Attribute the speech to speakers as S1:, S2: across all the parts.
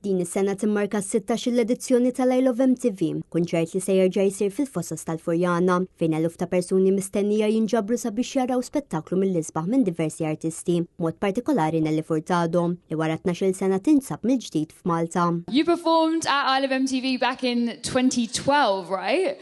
S1: Din is-sena timmarka s-16-il edizzjoni tal-I Love MTV, kunċert li se jerġa' jsir fil-Fosos tal-Furjana, fejn eluf ta' persuni mistennija jinġabru sabiex jaraw spettaklu mill-isbaħ minn diversi artisti, b'mod partikolari Nelly Furtado, li wara 12-il sena tinsab mill-ġdid f'Malta.
S2: You performed at I Love MTV back in 2012, right?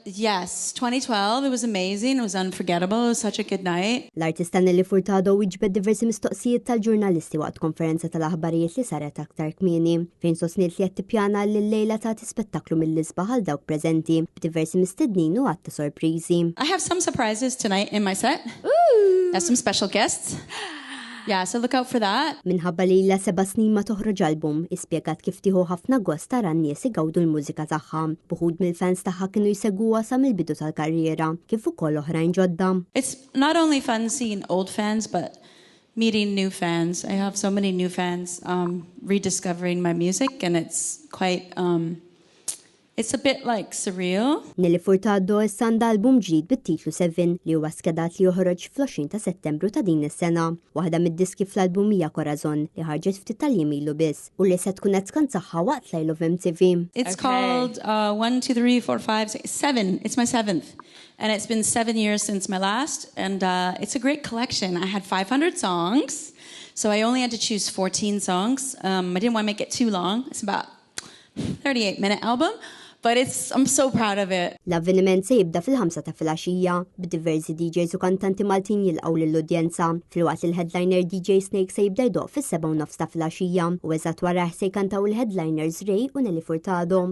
S3: Yes, 2012, it was amazing, it was unforgettable, it was such a good night.
S1: L-artista Nelly Furtado wieġbet diversi mistoqsijiet tal-ġurnalisti waqt konferenza tal-aħbarijiet li saret aktar kmieni, fejn sostniet li qed tippjana li llejla tagħti spettaklu mill-isbaħ għal dawk preżenti, b'diversi mistednin u għadd ta' sorpriżi.
S3: I have some surprises tonight in my set. I have some special guests. Yeah, so look out for that.
S1: Minħabba li ilha seba' snin ma toħroġ album, hi spjegat kif tieħu ħafna gost tara n-nies igawdu l-mużika tagħha, b'uħud mill-fans tagħha kienu jsegwuha sa mill-bidu tal-karriera, kif ukoll oħrajn ġodda.
S3: It's not only fun seeing old fans but meeting new fans. I have so many new fans um, rediscovering my music and it's quite um, It's a bit like surreal.
S1: Nelly Furtado issa għandha album ġdid bit-titlu Seven li huwa skedat li joħroġ fl-20 ta' Settembru ta' din is-sena. Waħda mid-diski fl-album hija Corazon li ħarġet ftit tal-jiem ilu biss u li se tkun qed tkantaha waqt l-I Love MTV.
S3: It's called 1, 2, 3, 4, 5, 6, 7. It's my seventh. And it's been seven years since my last and it's a great collection. I had 500 songs, so I only had to choose 14 songs. Um, I didn't want to make it too long. It's about 38 minute album, but it's I'm so proud of it.
S1: L-avveniment se jibda fil-ħamsa ta' filgħaxija, b'diversi DJs u kantanti Maltin jilqgħu lill-udjenza, filwaqt li l-headliner DJ Snake se jibda jdoqq fis-sebgħa u nofs ta' filgħaxija u eżatt warajh se jkantaw il-headliners Ray u Nelly Furtado.